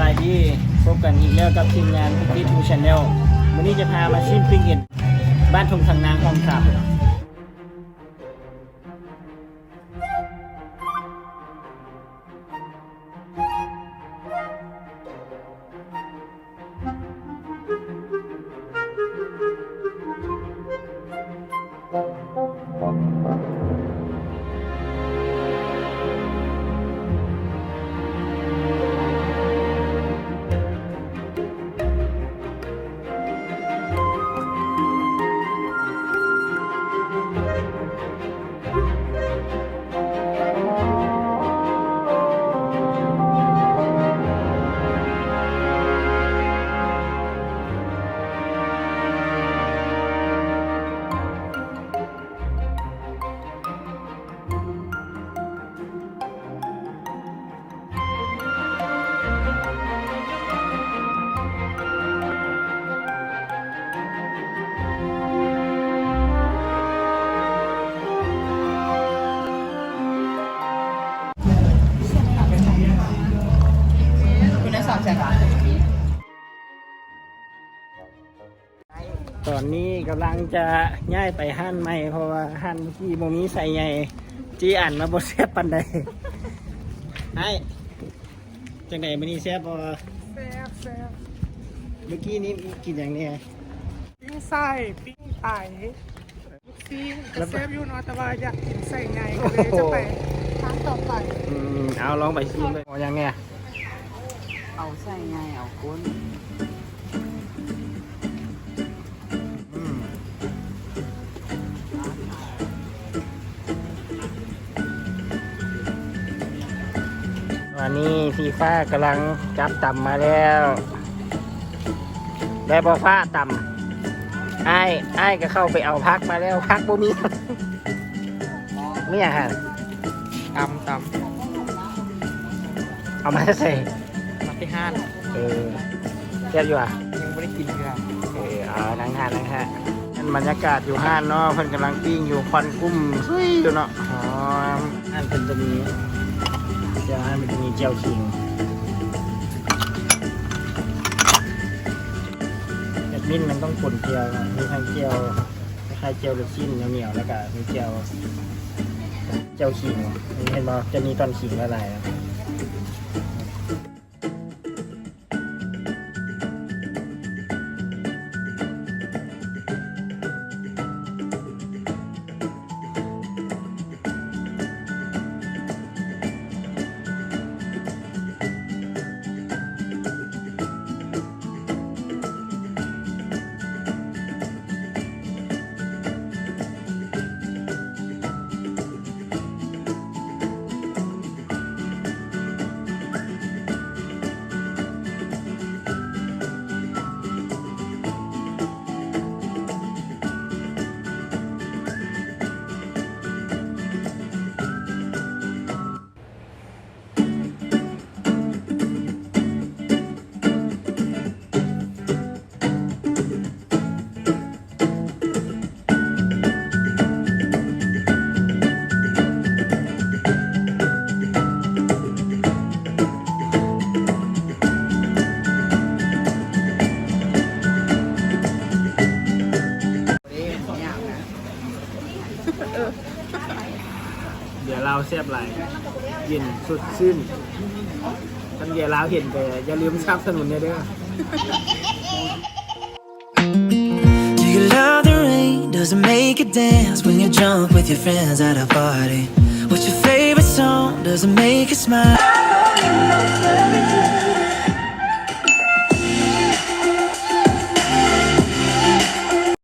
ສະບາຍດີ ພົບກັນອີກແລ້ວກັບທີມງານ Pick It Food Channel ມື້ນີ້ຈະພາມາຊິມປີ້ງເອັນ ບ້ານທົ່ງທາງນາງ ຫ້ອງສາມ. ຕອນນີ້ກຳລັງຈະຍ້າຍໄປຮ້ານໃໝ່ ເພາະວ່າຮ້ານເມື່ອກີ້ບໍ່ມີໄຊໃຫຍ່ ຈີ່ອັນມາບໍ່ແຊບປານໃດ. ອ້າຍ ຈັ່ງໃດມື້ນີ້ແຊບບໍ່? ແຊບ ແຊບ. ເມື່ອກີ້ນີ້ກິນຫຍັງແດ່? ປີ້ງໄສ້ ປີ້ງໄຕ ລູກຊີ້ນ ແລ້ວ ກໍແຊບຢູ່ເນາະ ແຕ່ວ່າຢາກກິນໄສ້ໃຫຍ່ ກໍເລີຍຈະໄປຮ້ານຕໍ່ໄປ. ອືມ ເອົາ ລອງໄປຊີມເບິ່ງ. ເອົາຫຍັງແດ່? ເອົາໄສ້ໃຫຍ່ ເອົາກົ້ນ. ອືມ ຕອນນີ້ສີຟ້າກຳລັງຈັບຕຳມາແລ້ວ. ໄດ້ບໍ່ຟ້າຕຳ? ອ້າຍ ອ້າຍກໍເຂົ້າໄປເອົາຜັກມາແລ້ວ ຜັກບໍ່ມີ. ມີຫຍັງຫັ້ນ? ຕຳ ຕຳ. ເອົາມາແຕ່ໃສ? ມາແຕ່ຮ້ານ. ເອີ ແຊບຢູ່ຫວາ? ຍັງບໍ່ໄດ້ກິນເທື່ອ. ເອີ ເອົາ ນັ່ງທານ ນັ່ງທານ. ອັນບັນຍາກາດຢູ່ຮ້ານເນາະ ເພິ່ນກຳລັງປີ້ງຢູ່ ຄວັນກຸ້ມຊຸຍຢູ່ເນາະ. ຫອມ. ຮ້ານເພິ່ນຈະມີ ແຈ່ວ ຮ້ານເພິ່ນຈະມີແຈ່ວຂີງ. ແອັດມິນມັນຕ້ອງປົນແຈ່ວເນາະ ມີທັງແຈ່ວ ຄ້າຍໆ ແຈ່ວລູກຊີ້ນໜຽວໆ ແລ້ວກະມີແຈ່ວ ແຈ່ວຂີງ. ເຫັນບໍ່? ຈະມີຕອນຂີງຫຼາຍໆ.ເບຍລາວແຊບຫຼາຍ ເຢັນສົດຊື່ນ. ຄັນເບຍລາວເຫັນກໍຢ່າລືມສະໜັບສະໜູນແດ່ເດີ້. Do you love the rain? Does it make you dance when you're drunk with your friends at a party? What's your favorite song? Does it make you smile?